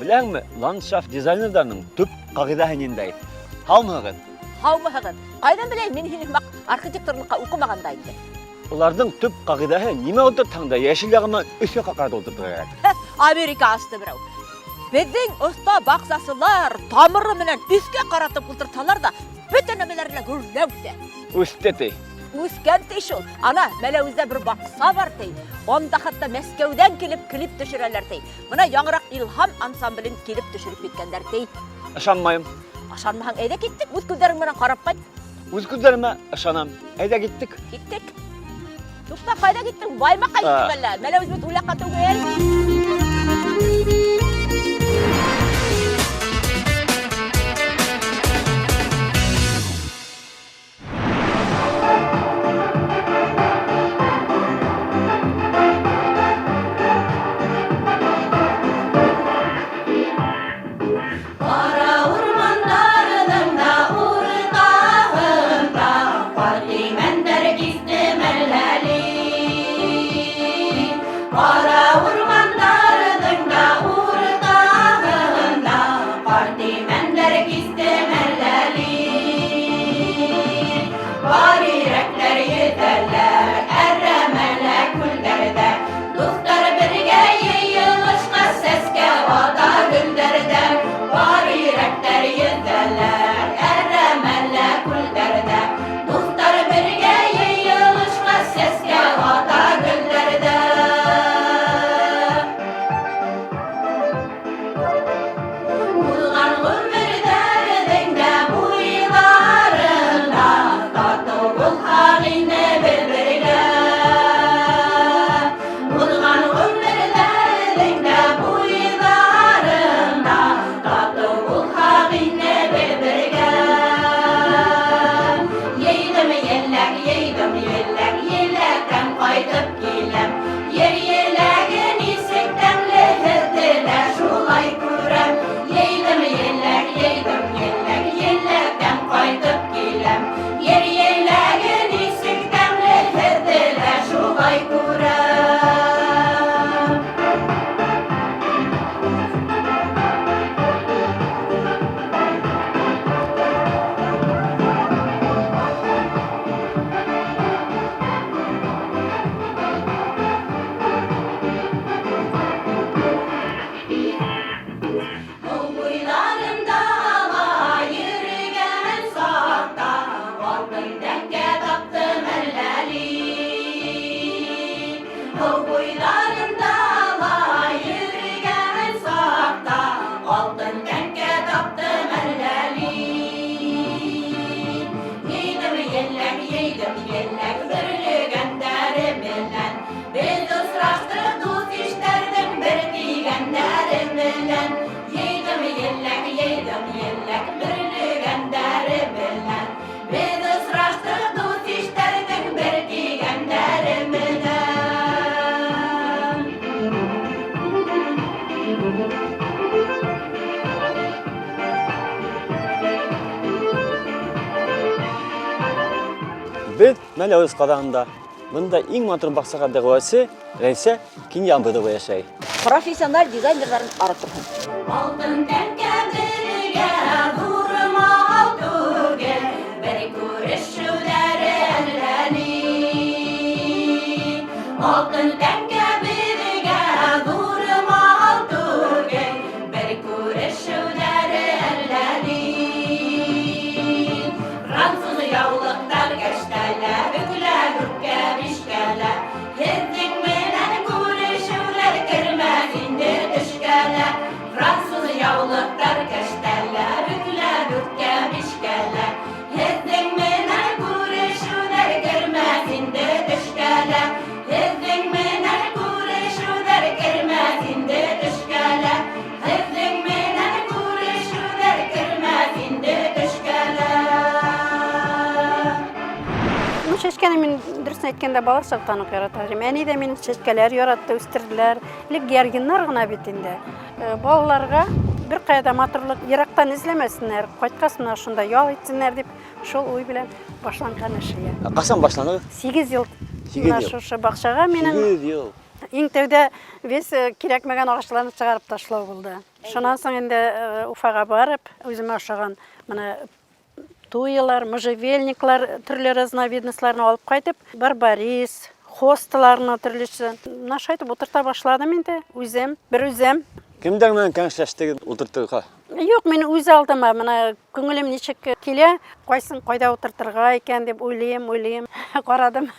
Беләһеңме, ландшафт дизайнерҙарының төп ҡағиҙәһе ниндәй? Һаумыһығыҙ? Һаумыһығыҙ. Ҡайҙан беләйем, мин һинең һымаҡ архитекторлыҡҡа уҡымаған да инде. Уларҙың төп ҡағиҙәһе, нимә ултыртһаң да, йәшел яғы менән өҫкә ҡарата ултыртырға кәрәк. Америка асты берәү. Беҙҙең оҫта баҡсасылар тамыры менән өҫкә ҡаратып ултыртһалар ҙа, бөтә нәмәләре лә гөрләп үҫә. Үҫте ти. Үҫкән ти шул. Ана, Мәләүездә бер баҡса бар ти. Онда хатта Мәскәүҙән килеп клип төшөрәләр ти. Бына яңыраҡ Илһам ансамблен килеп төшөрөп киткәндәр ти. Ышанмайым. Ышанмаһаң, әйҙә киттек, үҙ күҙҙәрең менән ҡарап ҡайт. Үҙ күҙҙәремә ышанам. Әйҙә киттек. Киттек. Туҡта, ҡайҙа киттең? Баймаҡҡа киттең әллә? Мәләүез бит ул яҡҡа түгел. Ҡара урмандарының да уртаһында Ҡарт имәндәр кистем әлләли. Ҡара урмандарының да уртаһында Ҡарт имәндәр кистем әлләли. Бар өйрәктәр йөҙәләр әрәмәлә, күлдәрҙә. Дуҫтар бергә йыйылышҡас, сәскә ата гөлдәрҙә. Бар өйрәктәр йөҙәләр әрәмәлә, күлдәрҙә. Дуҫтар бергә йыйылышҡас, сәскә ата гөлдәрҙә. Уҙған ғүмерҙәрҙең дә буйҙарында татыу булһаҡ ине беҙ бергә. Уҙған ғүмерҙәрҙең дә буйҙарында татыу булһаҡ ине беҙ бергә. Йыйҙым еләк, йыйҙым еләк, еләктән ҡайтып киләм. Ер еләге нисек тәмле, һеҙҙе лә шулай күрәм. Йыйҙым еләк, йыйҙым еләк, еләктән ҡайтып киләм. Ер еләге нисек тәмле, һеҙҙе лә шулай күрәм. Һыу буйҙарында ла йөрөгән саҡта алтын тәңкә таптым әлләли. Һыу буйҙарында ла йөрөгән саҡта алтын тәңкә таптым әлләли. Йыйҙым еләк, йыйҙым еләк, бөрлөгәндәре менән. Беҙ осраштыҡ дуҫ-иштәрҙең бер тигәндәре менән. Йыйҙым еләк, йыйҙым еләк, бөрлөгәндәре менән. Беҙ осраштыҡ дуҫ-иштәрҙең бер тигәндәре менән. Беҙ Мәләүез ҡалаһында. Бында иң матур баҡсаға дәғүәсе Рәйсә Кинйәбыҙова йәшәй. Профессиональ дизайнерҙарын ары торһон. Алтын тәңкә бергә ҙур мал түгел, бер күрешеүҙәре әллә ни. Алтын тәңкә бергә ҙур мал түгел, бер күрешеүҙәре әллә ни. Француз яулыҡтар кәштәлә, бөклә дүрткә, бишкә лә. Һеҙҙең менән күрешеүҙәр кермәҫ инде төшкә лә. Француз яулыҡтар кәштәлә, бөклә дүрткә, бишкә лә. Һеҙҙең менән күрешеүҙәр кермәҫ инде төшкә лә. Һеҙҙең менән күрешеүҙәр кермәҫ инде төшкә лә. Һеҙҙең менән күрешеүҙәр кермәҫ инде төшкә лә. Ну, чәчкәне мин, дөрөҫөн әйткәндә, бала саҡтан уҡ ярата инем. Әни ҙә мине чәчкәләр яратты, үҫтерҙеләр. Элек георгиннар ғына бит инде. Балаларға бер ҡайҙа да матурлыҡ йыраҡтан эҙләмәҫеннәр, ҡайтҡас мына шунда ял итһеннәр тип, шул уй белән башланған эш. Ә ҡасан башланығыҙ? 8 йыл. 8 Мына йыл. шушы баҡсаға минең 8 йыл. Иң тәүҙә весь кирәкмәгән ағастарҙы сығарып ташлау булды. Шунан соң инде Уфаға барып, үземә ошаган менә туялар, можжевельниклар төрле разновидностьларын алып кайтып, барбарис, хосталарны төрлесен. Менә шулай итеп утырта башладым инде үзем, бер үзем. Кемдәр менән кәңәшләштегез утыртырга? Юк, мин үз алдыма менә күңелем ничек килә, кайсын кайда утыртырга икән дип уйлыйм, уйлыйм. Карадым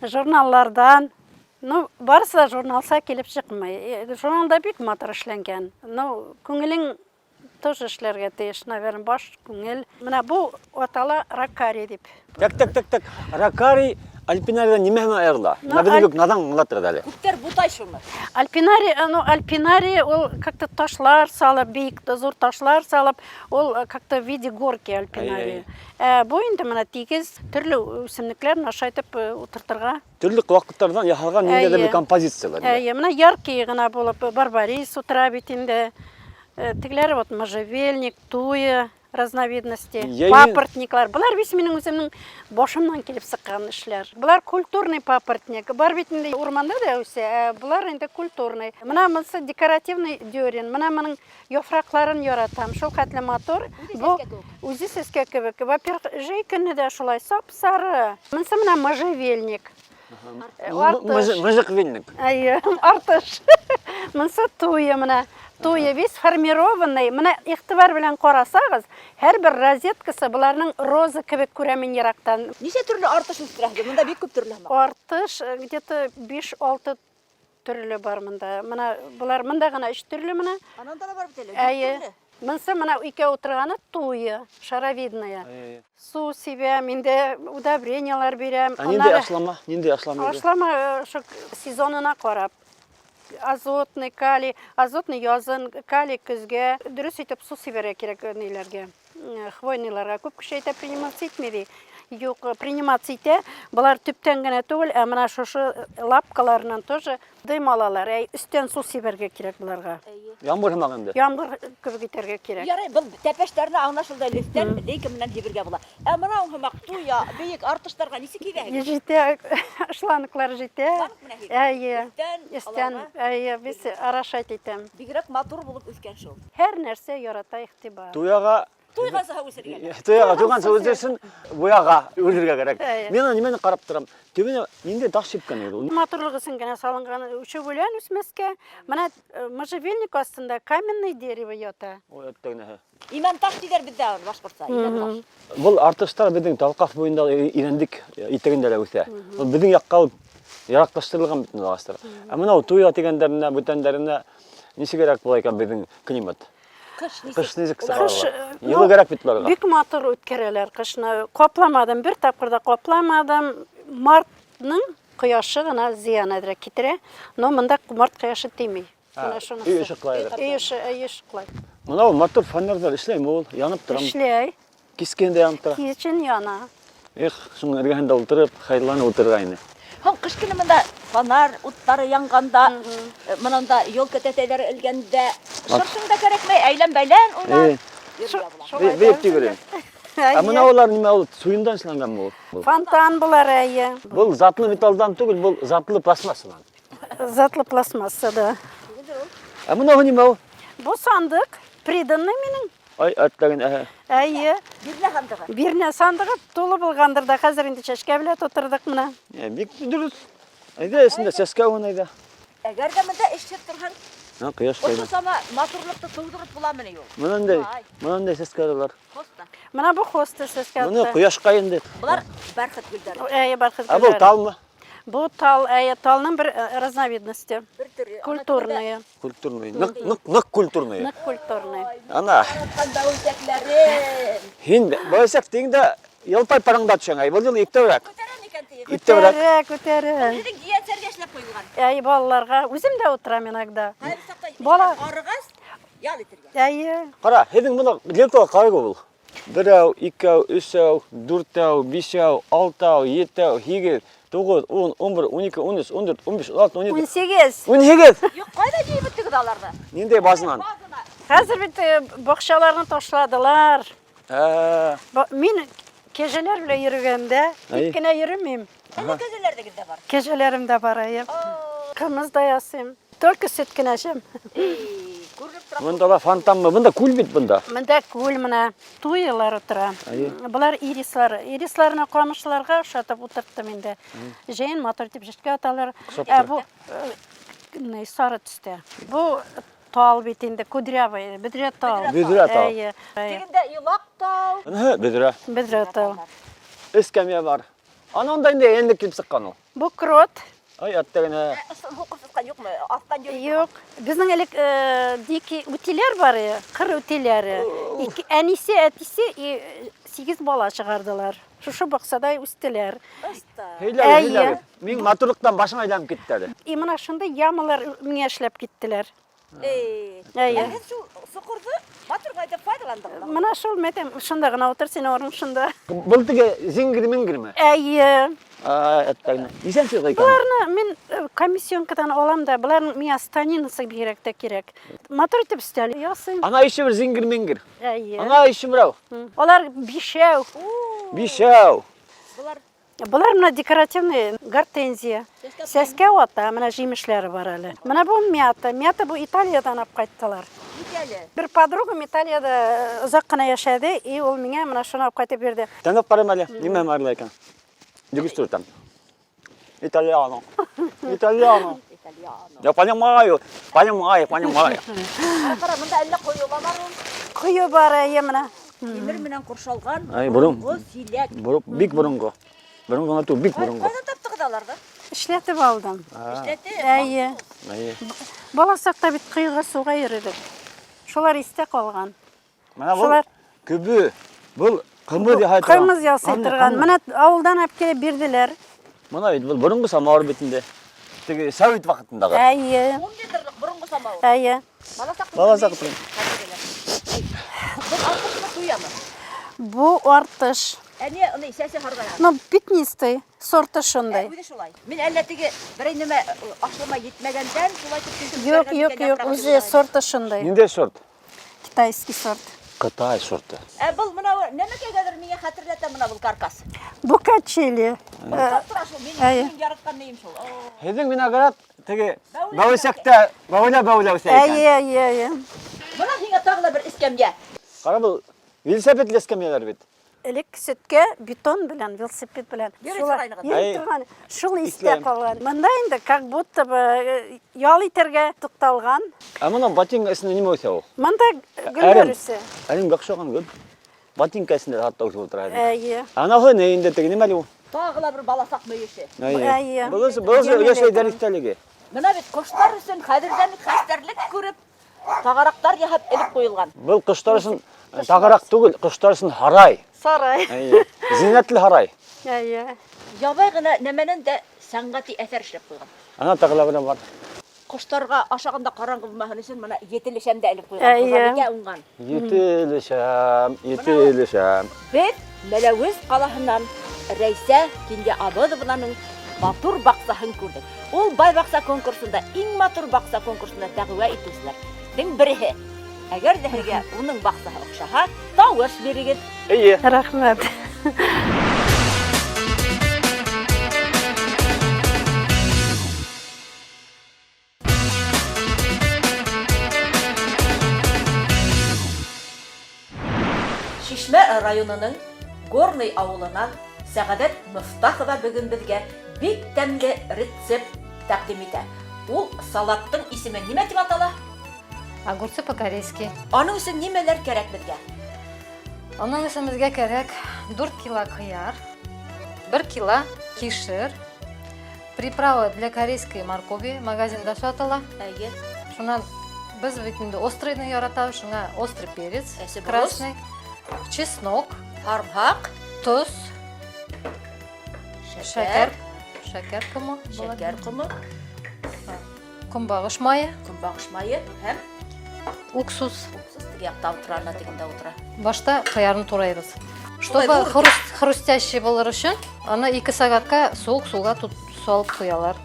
журналлардан. Ну, барысы да журналса килеп чыкмый. Журналда бик матур эшләнгән. Ну, күңелең тоже эшләргә тиеш, наверное, баш, күңел. Менә бу атала ракари дип. Так, так, так, так. Ракари альпинарийдан нимә менән аерыла? Ну, Менә безнең кебек надан аңлатыгыз әле. Күптәр бутай шуны. Альпинарий, ну, альпинарий ул как-то ташлар салып, биек зур ташлар салып, ул как-то в виде горки альпинарий. Ә бу инде менә тигез төрле үсемлекләр ашайтып утыртырга. Төрле куаклыклардан ясалган ниндидер бер композицияләр. Әйе, менә яркий гына булып барбарис утыра бит инде. Тегеләре вот можжевельник, туя разновидности, папоротниклар. Болар бит минем үземнең башымнан килеп чыккан эшләр. Болар культурный папоротник. Бар бит инде урманда да үсә, ә болар инде культурный. Менә монысы декоративный дерен. Менә моның яфракларын яратам. Шул хәтле матур. Бу үзе сәскә кебек. Во-первых, җәй көне дә шулай сап-сары. Монысы менә можжевельник. Артыш. Мыжык вильник. Әйе, артыш. Монысы туя менә. Туя весь формированный. Менә игътибар белән карасагыз, һәрбер розеткасы боларның роза кебек күрәм мин ерактан. Ничә төрле артыш үстерәһегез? Монда бик күп төрле һаман. Артыш где-то 5-6 төрле бар монда. Менә болар монда гына 3 төрле менә. Ананда да бар бит әле. Әйе. Монысы менә икәү утырганы туя, шаровидная. Су сибәм, инде удобренияләр бирәм. Ә нинди ашлама? Нинди ашлама? Ашлама шул сезонына карап. Азотный, калий, азотный язын, калий көзгә. Дөрес итеп су сибәргә кирәк ниләргә, хвойныйларга. Күп кеше әйтә, приниматься итми ди. Юк, приниматься итә. Болар төптән генә түгел, ә менә шушы лапкаларыннан тоже дым алалар. Әй, өстән су сибәргә кирәк боларга. Яңгыр һымак инде. Яңгыр кебек итәргә кирәк. Ярый, был тәпәшләрне аңлашылды, өстән лейка менән һибергә була. Ә менә һымак туя, бейек артышларга ничек кибәһегез? Җитә, шланглар җитә. Шланг менә һибә. Әйе. Өстән Өстән, әйе, без орошать итәм. Бигрәк матур булып үскән шул. Һәр нәрсә ярата игътибар. Туяга Туйгансы үсергә. Туяга туйгансы үстерсен, буяга үлергә кирәк. Әйе. Мин аны нимәне карап торам. Төбенә нинди таш сипкән иде ул? Матурлык өчен генә салынган чүп үлән үсмәскә. Менә можжевельник астында каменное дерево ята. Ой, әттәгенә. Имән таш диләр бездә аны башкортча. Имән таш. Был артыштар беҙҙең Талҡаҫ буйында Ирәндек итәгендә лә үҫә. Ул беҙҙең яҡҡа ул яраҡлаштырылған бит ағастар. Ә мына ул туя тигәндәренә, бүтәндәренә нисегерәк була икән беҙҙең климат? Кыш нисек? Кыш нисек Кыш, сыға? Йылы кәрәк бит уларға. Бик матур үткәрәләр кышны. Капламадым, бер тапкыр да капламадым. Мартның кояшы гына зыян әҙерәк китерә. Но монда март кояшы теймей. Менә шунысы. Өй ышыҡлай. Өй ышы, өй ышыҡлай. Мына ул матур фонарҙар эшләйме ул? Янып тора. Эшләй, Кискәндә янып тора. кичен яна. Эх, шуның эргәһендә ултырып, хыялланып ултырырға ине. Һуң кыш көне монда фонарь утлары янганда, монанда елка тәтәйләре элгәндә, шыршың да кәрәкмәй, әйлән-бәйлән уйнап йөрергә була. Бейеп тигелем. Ә мына улар нимә ул? Суйындан эшләнгәнме ул? Был. Фонтан булар әйе. Был затлы металлдан түгел, был затлы пластмассадан. Затлы пластмасса да. Ә мына нимә ул? Бу сандык приданный минең. Ай, әттәген, әһә. Әйе. Бирнә һандыгы. Бирнә сандыгы тулы булгандыр да, хәзер инде чәчкә белән тутырдык менә. Бик дөрес. Әйдә, эсендә сәскә уйнай әйдә. Әгәр дә монда эшче торһаң, Һа, кояш ошо кайда. сама матурлыкты тыуҙырып буламы ни ул? Мынандай, Ай. мынандай сәскәләр бар. Хоста. Менә бу хоста сәскә. Моны кояшка инде. Булар бәрхет гөлдәре. Әйе, бархат Ә был гөлләре. талмы? Бу тал, әйе, талның бер разновидности. Бер төре. Культурные. Культурный. Нык, нык, нык культурный. Нык культурный. Ана, Яраткан бәүсәкләре. һин бәйсәк дигәндә ялпай параңда төшәң. Ай, был юлы иптәүрәк. Күтәрәм икән тиек. Иптәүрәк. Күтәрә, күтәрә. Беҙҙең ейәнсәргә эшләп ҡуйылған. Әйе, балаларга үзем дә утырам иногда. Ҡайһы саҡта Бала. арығас ял итергә. Әйе. Ҡара, һеҙҙең бына лентала ҡарай ул. Берәү, икәү, өсәү, дүртәү, бишәү, алтау, етәү, һигеҙ, туғыҙ, ун, 11, 12, 13, 14, 15, 16, 17, 18. 18. Юҡ, ҡайҙа йыйып бөттөгөҙ аларҙы? Ниндәй базынан? Базына. Хәзер бит бакчаларны ташладылар. Ә, Мин кәҗәләр белән йөргәндә Әй. тик кенә йөрмим. Әллә кәзәләрегеҙ ҙә бар? Кәҗәләрем дә бар, әйе. Кымыз да ясыйм. Только сөт кенә эчәм. Эй, күренеп Бында ла фонтанмы? Бында күл бит бында. Бында күл менә туялар утыра. Болар ирислар. Ирисларны камышларга ошатып утырттым инде. Җәен матур итеп чәчкә аталар. Ә бу э, сары төстә. Бу тал бит инде, кудрявый, бөдрә тал. Бөдрә тал. Әйе. Тегендә елак тал. Әһә, бөдрә. Бөдрә тал. Эскәмия бар. Анан да инде әйләнеп килеп чыккан ул. Бу крот. Ай, әттә генә. Һуҡып юҡмы? Аҫтан йөрөй. Юк. Безнең элек э, дикий үтиләр бар, э, кыр үтиләре. Ике әнисе, әтисе и сигез бала чыгардылар. Шушы бакчада үстеләр. Һөйләгез, Әйе. һөйләгез. Мин матурлыктан башым әйләнеп китте әле. И менә шундый ямалар миңа эшләп киттеләр. Эй. Әйе. Ә һеҙ шул соҡорҙо матур ғына итеп файҙаландығыҙ. Менә шул мәтәм, шунда гына утыр, синең урының шунда. Был теге зиңгер-миңгерме? Әйе. Ай, әттә генә. Нисән сыйға икән? Боларны мин э, комиссионкадан алам да, боларның миңа станинасы бигрәк тә кирәк. Матур итеп өстәл ясыйм. Ана ише бер зиңгер-миңгер. Әйе. Ана ише берәү. Алар бишәү. Бишәү. Былар Болар менә декоративный гортензия. Сәскә ата, менә җимешләре бар әле. Менә бу мята. Мята бу Италиядән алып кайттылар. бит әле. Бер подругам Италиядә э, озак кына яшәде, и ул миңа менә шуны алып кайтып бирде. Тәмләп карыйм әле, нимә марлы икән. Дөгес түртәм. Итальяно. Итальяно. Итальяно. Я понимаю, понимаю, понимаю. Ҡара, ҡара, бында әллә ҡойо ла бар ул. Кое бар әйе менә. Тимер менән ҡоршалған Ай, борон. боронғо силәк. Бик борынгы. Борынгы гына түгел, бик борынгы. Ҡайҙан таптығыҙ аларҙы? Эшләтеп алдым. Эшләтеп. Әйе. Әйе. Бала чакта бит коега суга йөрдек. Шулар истә калган. Менә бу Шулар күбе, был кымыз яһай торган. Кымыз ясый торган. Менә авылдан алып килеп бирделәр. Менә бит был борынгы самавыр бит инде. Теге Совет вакытындагы. Әйе. 10 литрлык боронғо самауыр. Әйе. Бала саҡ Бала саҡ торған. Был артышмы туямы? Бу артыш. Ә ни, уны сәсе һарғайған. Ну, пятнистый, сорты шундай. Үҙе шулай. Мин әллә теге берәй нәмә э, ашлама етмәгәндән шулай итеп кисеп Юк, ебәргән юк, икән, юк, япрағы үзе түгел. сорты шундай. Ниндәй сорт? Китайский сорт. Кытай сорты. Ә был мына нәмәкәгәдер миңә хәтерләтә мына был каркас. Бу качели. Тап тора шул, минең Әйе. минең яратҡан нейем шул. О, Һеҙҙең виноград теге Бәүлә бәүсәктә бәүлә-бәүлә үҫә икән. Әйе, әйе, әйе. Бына һиңә тағы ла бер эскәмйә. Ҡара был велосипед эскәмйәләр бит. Элек сөткә бетон белән, велосипед белән. Йөрөй Шулай- торган. йөрөй Әй. торган. Шул истә Исләм. калган. Монда инде как будто бы э, ял итәргә тукталган. Ә мына ботинка эсендә нимә үҫә ул? Монда гөлләр Әрем. үсә. Әрем оҡшаған гөл. Ботинка эсендә хатта үҫеп ултыра. Әйе. Анаһы ни инде теге нимә әле ул? Тағы ла бер баласаҡ мөйөшө. Әйе. Был был Җәмил өләшәй әйтә. дәрестәлеге. Бына бит ҡоштар өсөн хәҙерҙән үк хәстәрлек күреп, тағараҡтар яһап элеп ҡуйылған. Был ҡоштар өсөн тағараҡ түгел, ҡоштар өсөн һарай. Сарай. Әйе. Зиннәтле һарай. Әйе. Ябай ғына нәмәнән дә сәнғәти әҫәр эшләп ҡуйған. Ана тағы ла берәү бар. Ҡоштарға ашағанда ҡараңғы булмаһын өсөн бына етеле шәм дә элеп ҡуйған. Әйе. Хужабикә уңған. Етеле шәм, етеле шәм. Беҙ Мәләүез ҡалаһынан Рәйсә Кинйә Абыҙованың матур баҡсаһын күрҙек. Ул бай баҡса конкурсында иң матур баҡса конкурсында дәғүә итеүселәрҙең береһе. Әгәр ҙә һеҙгә уның баҡсаһы оҡшаһа, тауыш бирегеҙ. Эйе. Рәхмәт. Шишмә районының Горный ауылынан Сәғәҙәт Мифтахова бөгөн беҙгә бик тәмле рецепт тәҡдим итә. Ул салаттың исеме нимә тип атала? Огурцы по-корейски. Аның өсөн нимәләр кәрәк беҙгә? Уның өсөн беҙгә кәрәк 4 кило ҡыяр, 1 кило кишер, приправа для корейской моркови магазинда һатыла. Әйе. Шунан беҙ бит инде острыйны яратабыҙ, шуңа острый перец, Әсе борос. красный, чеснок, Һарымһаҡ, тоҙ, шәкәр, шәкәр, шәкәр ҡомо, була. шәкәр ҡомо, көнбағыш майы, көнбағыш майы һәм уксус. уксус теге яҡта ултыра, ана тегендә ултыра. Башта ҡыярын турайбыҙ. Шулай Чтобы ҙур хруст, хрустящий булыр өсөн, аны 2 сәғәткә суыҡ һыуға салып ҡуялар.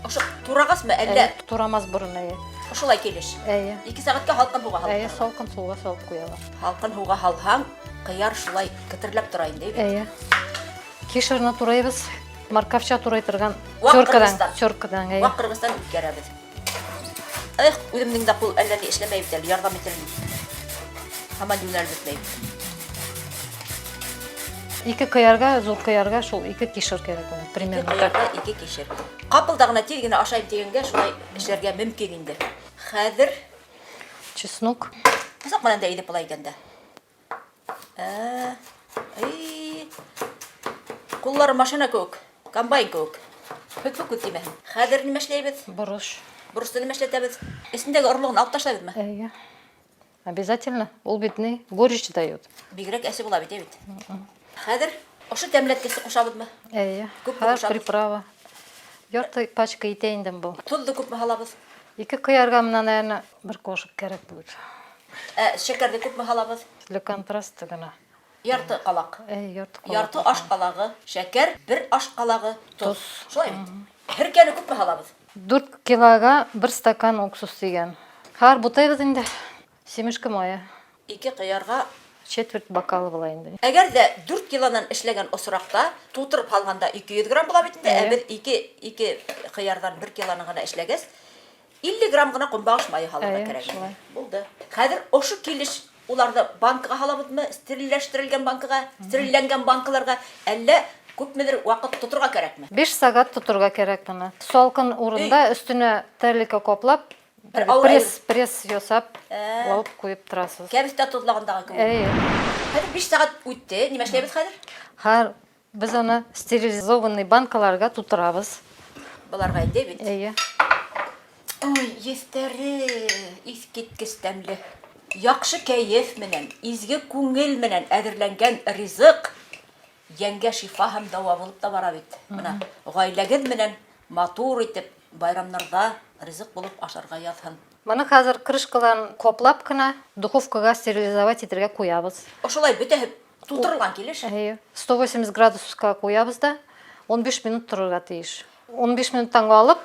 Ошо турағасмы әллә Әйе, турамаҫ борон әйе. ошолай килеш? Әйе. 2 сәғәткә һалҡын һыуға һалып. Әйе, салҡын һыуға салып ҡуялар. Һалҡын һыуға һалһаң, ҡыяр шулай кетерләп тора инде. бит. Әйе. Кишерны турайбыҙ. Морковча турай торған Ваҡ теркадан, ҡырғыстан. теркадан, әйе. Ваҡ ҡырғыстан үткәрәбеҙ. Эх, үземнең дә кул әллә ни эшләмәй бит әле, ярдәм итәлми. Һаман юнәлеп бетмәй. Ике кыярга, зур кыярга шул ике кишер кирәк була, примерно. Ике кыярга ике кишер. Капылда гына тиз генә ашайм дигәнгә шулай эшләргә мөмкин инде. Хәзер чеснок. Озак белән дә әйдәп була икән дә. Ә, эй. Куллары машина кеүек, комбайн кеүек. Хөкү күз тимәһен. Хәзер нимә эшләйбез? Борыч. Борычны нимә эшләтәбез? Эчендәге орлыгын алып ташлайбызмы? Әйе. Обязательно. Ул бит ни, горечь дает. Бигрәк әче була бит, ә бит. Хәзер ошо тәмләткесе кушабызмы? Әйе. Күпме кушабыз? Приправа. Ярты пачка итә инде бу. Тозны күпме һалабыз? Ике кыярга менә, наверное, бер кошык кәрәк будет. Ә шәкәрне күпме һалабыз? Для контраста гына. Ярты калак. Әй, ярты калак. Ярты аш калагы шәкәр, бер аш калагы тоз. Тоз. Шулай бит? Һеркәне күпме һалабыз? 4 килога бер стакан уксус дигән. Хәзер бутыйбыз инде. Семечка мае. Ике кыярга Четверть бокалы була инде. Әгәр дә 4 килодан эшләгән осракта, тутырып һалганда 200 грамм була бит инде, ә без ике, ике кыярдан 1 килоны гына эшләгәч, 50 грамм гына көнбагыш мае һалырга кирәк инде. Булды. Хәзер ошо килеш уларны банкага һалабызмы, стерильләштерелгән банкага, стерильләнгән банкаларга, әллә күпмедер вакыт тотырга кәрәкме? 5 сәгать тотырга кәрәк моны. Салкын урында өстенә тарелка каплап, Бер авыр пресс, пресс ясап, Ә. алып куеп торасыз. Кәбестә тозлагандагы кебек. Әйе. Хәзер 5 сәгать үтте. Нимә эшләйбез хәзер? Хәзер без аны стерилизованный банкаларга тутырабыз. Боларга инде бит. Әйе. Ой, естәре, искиткеч тәмле. Яхшы кәеф менән, изге күңел менән әзерләнгән ризык Йәнгә шифа һәм дәва булып та бара бит. Менә гаиләгез менән матур итеп байрамнарда ризык булып ашарга язһын. Моны хәзер крышкаларын каплап кына духовкага стерилизовать итергә куябыз. Ошолай бөтәһе тутырылган килеш. Әйе. 180 градуска куябыз да, 15 минут торырга тиеш. 15 минуттан алып,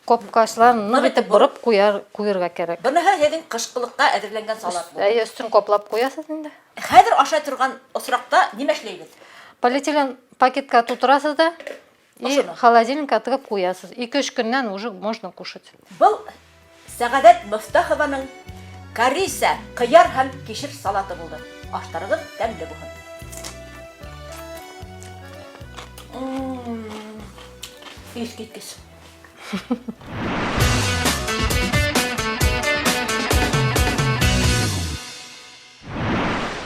капкачларын нык итеп борып куяр, куерга кирәк. Быныһы һеҙҙең кышкылыкка әҙерләнгән салат булды. Әйе, өстен каплап куясыз инде. Хәҙер ашай торган осракта нимә эшләйбеҙ? Полиэтилен пакетка тутырасыз да и Ошоно. холодильникка тыгып куясыз. Ике-өч көннән уже можно кушать. Был Сәғәҙәт Мөфтахованың кориса, кыяр һәм кишер салаты булды. Аштарығыҙ тәмле булһын. Иҫ киткес.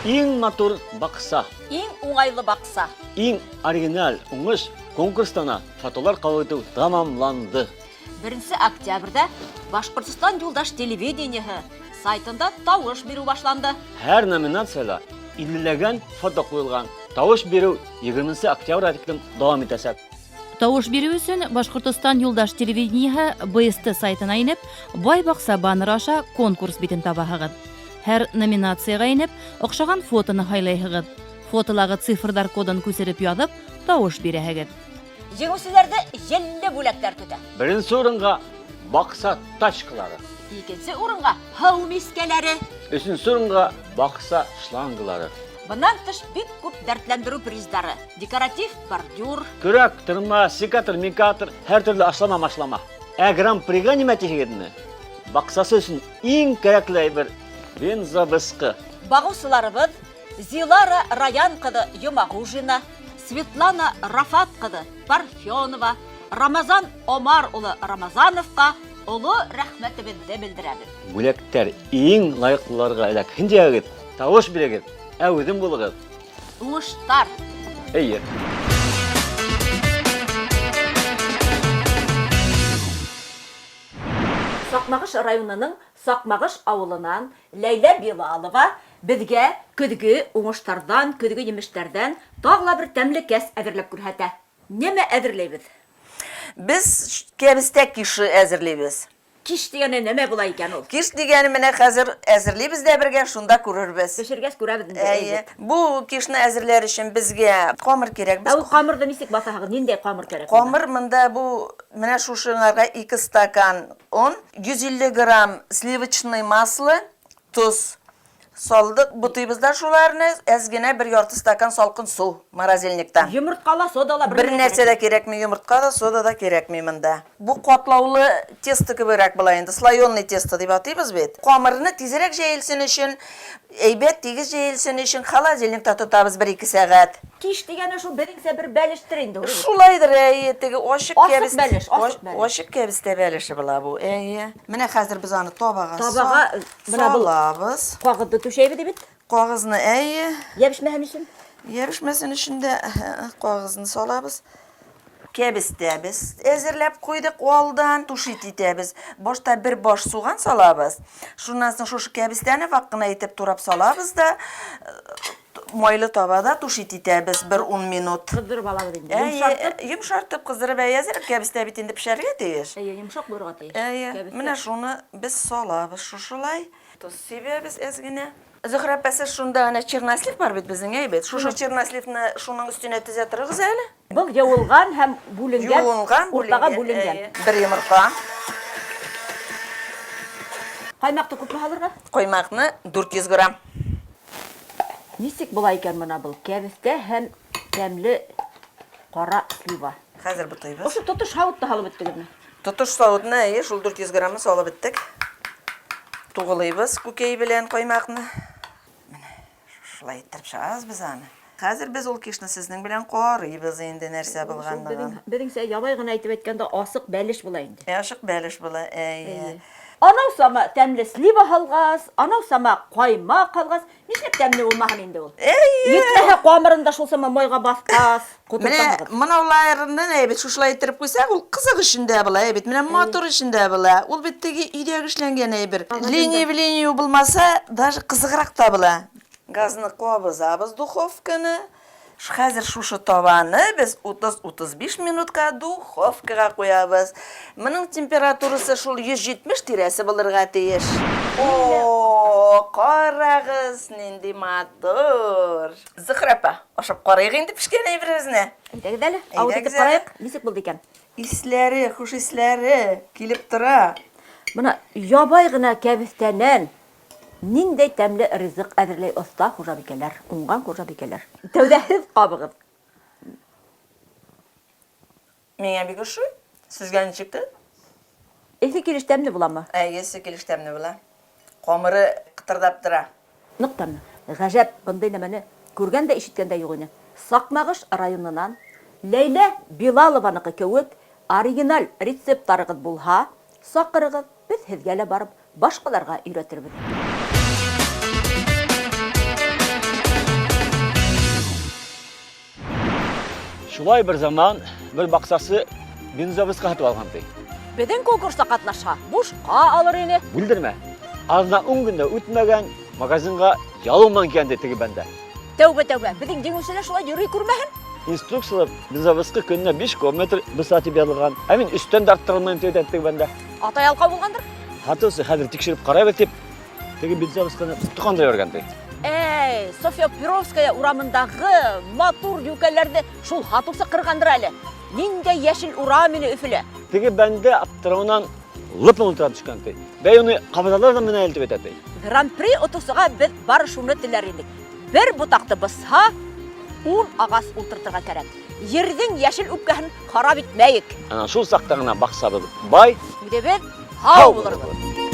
Иң матур бакса. Иң уңайлы бакса. Иң оригиналь уңыш конкурстана фотолар кабул итү тәмамланды. Беренче октябрьдә Башкортстан юлдаш телевидениеһы сайтында тавыш бирү башланды. Һәр номинациядә иллеләгән фото куелган. Тавыш бирү егерменче октябрьгә тиклем дәвам итәчәк. Тавыш бирү өчен Башкортостан юлдаш телевидениеһы БСТ сайтына инеп, Бай бакса баннеры аша конкурс битен табаһыгыҙ. Һәр номинациягә инеп, оҡшаған фотоны һайлайһығыҙ. Фотолағы цифрҙар кодын күсереп яҙып, тавыш бирәһегеҙ. Җиңүчеләрҙе йәлле бүләктәр көтә. Беренсе урынға бакса тачкалары. Икенсе урынға һыу мискәләре. Өсөнсө урынға бакса шлангалары. Бынан тыш бик күп дәртләндерү приздары, декоратив бордюр, Көрәк, тырма, секатор, микатор, һәр төрле ашлама, машлама. Ә гран-прига нимә тиһегеҙме? Баҡсасы өсөн иң кәрәкле әйбер бензобысҡы. Бағыусыларыбыҙ Зилара Раян ҡыҙы Йомағужина, Светлана Рафат ҡыҙы Парфенова, Рамазан Омар улы Рамазановҡа оло рәхмәтебеҙҙе белдерәбеҙ. Бүләктәр иң лайыҡлыларға эләкһен тиһәгеҙ, тауыш бирегеҙ, әүҙем булығыҙ. Уңыштар! Эйе. Саҡмағыш районының Саҡмағыш ауылынан Ләйлә Билалова беҙгә көҙгө уңыштарҙан, көҙгө емештәрҙән тағы ла бер тәмле кәс әҙерләп күрһәтә. Нимә әҙерләйбеҙ? Беҙ кәбестә киши әҙерләйбеҙ. Киш дигәне нәмә була икән ул? Киш дигәне менә хәзер әзерлибез дә бергә, шунда күрербез. Пешергәс күрәбез инде. Әйе. Бу кишне әзерләр өчен безгә камыр кирәк. Ә ул камырны ничек басаһыгыз? Ниндәй камыр кирәк? Камыр монда бу менә шушыңарга 2 стакан он, 150 грамм сливочный масло, тоз. Салдык, бутыйбыз да шуларны, әз генә бер ярты стакан салкын су морозильниктан. Йомыртка ла, сода ла бер нәрсә дә кирәкми, йомыртка да, сода да кирәкми монда. Бу катлаулы тесто кебегрәк була инде, слоеный тесто дип атыйбыз бит. Камырны тизрәк җәелсен өчен, әйбәт тигез җәелсен өчен холодильникта тотабыз бер-ике сәгать. Киш дигәне шул безнеңчә бер бәлештер инде ул. Шулайдыр, әйе, теге ачык кәбестә. Ачык бәлеш, ачык бәлеш. Ачык кәбестә бәлеше була бу, әйе. Менә хәзер без аны табага табага менә бу салабыз. Кагызны түшәйбез ди бит. Кагызны, әйе. Ябешмәһен өчен. Ябешмәсен өчен дә кагызны салабыз. Кәбестә без әзерләп куйдык алдан, тушить итәбез. Башта бер баш суган салабыз. Шуннан соң шушы кәбестәне вак кына итеп турап салабыз да, Майлы табада тушить итәбез бер ун минут. Кыздырып алабыз инде. Йомшартып. Йомшартып, кыздырып, әйе, әзрәк кәбестә бит инде пешәргә тиеш. Әйе, йомшак булырга тиеш. Әйе, менә шуны без салабыз шушылай. Тоз сибәбез әз генә. Зөһрә апа, сез шунда әнә чернослив бар бит безнең, әйе бит? Шушы черносливны шуның өстенә тезә торыгыз әле. Был юылган һәм бүленгән, Юылган, уртага бүленгән, бүленгән. әйе. Бер йомырка. Каймакны күпме салырга? Каймакны 400 грамм. Ничек була икән мына был кәбестә һәм тәмле кара слива? Хәзер бутыйбыз. Ошо тотыш савытны салып беттегезме? Тотыш савытны, әйе, шул 400 граммны салып беттек. Тугылыйбыз күкәй белән каймакны. Менә шулай иттереп чыгарабыз без аны. Хәзер без ул кишны сезнең белән карыйбыз инде нәрсә булганлыгын. Безнеңчә ябай гына итеп әйткәндә асык бәлеш була инде. Ашык бәлеш була, әйе. Анау сама тәмле слива һалгас, анау сама каймак һалгас, нишләп тәмле булмаһын инде ул? Әйе. Йөкләһә камырын да шул сама майга баскас, Менә монауларны әй бит шушылай иттереп куйсак, ул кызык өчен дә була, әй бит, менә матур өчен дә була. Ул бит теге өйдәге эшләнгән әйбер. Линия в линию булмаса, даже кызыграк та була. Газны кабызабыз духовканы. Хәзер шушы табаны без 30-35 минутка духовкага куябыз. Моның температурасы шул 170 тирәсе булырга тиеш. О, карагыз, нинди матур! Зөһрә апа, ашап карыйк инде пешкән әйберебезне. Әйдәгез әле, авыз итеп карыйк, ничек булды икән? Исләре, хуш исләре килеп тора. Менә ябай гына кәбестәнән Ниндәй тәмле ризык әзерли оста хуҗабикәләр, уңган хуҗабикәләр. Тәүдә һез кабыгыз. Миңа бик ошый. Сезгә ничектер? Эсе килеш тәмле буламы? Әйе, эсе килеш тәмле була. Камыры кытырдап тора. Нык тәмле. Гаҗәп, мондый нәмәне күргән дә, ишеткән дә юк ине. Сакмагыш районыннан Ләйлә Билалованыкы кеүек оригиналь рецептларыгыз булһа, сакырыгыз, без һезгә лә барып Башкаларга өйрәтербез. Шулай бер заман бер баксасы бензовозка сатып алган ди. Безнең конкурста катнашса, бушка алыр ине. Бүлдермә. Азна ун көн дә үтмәгән, магазинга ялынман кигән ди теге бәндә. Тәүбә, тәүбә, безнең җиңүчеләр шулай йөри күрмәһен. Инструкцияләр бензовозка көненә 5 кубометр баса дип язылган. Ә мин өстән дә арттыра алмыйм дип әйтә теге бәндә. Ата ялкау булгандыр. Хатысы хәзер тикшереп карайбыз дип, теге бензовозканы тоткандыра бергән ди. Әй, Софья Перовская урамындагы матур юкәләрне шул хатусы кыргандыр әле. Ниндәй яшел урам ине Өфелә. Теге бәндә аптыраудан лып утыра төшкән ди. Бәй уны кабызалар да менә әле дип әйтә ди. Гран-при отусыга без бары шуны теләр идек. Бер ботакты босса, ун агас ултыртырга кәрәк. Ердең яшел үпкәһен харап итмәек. Ана шул сакта гына баксабыз бай, Үзебез һау булырбыз.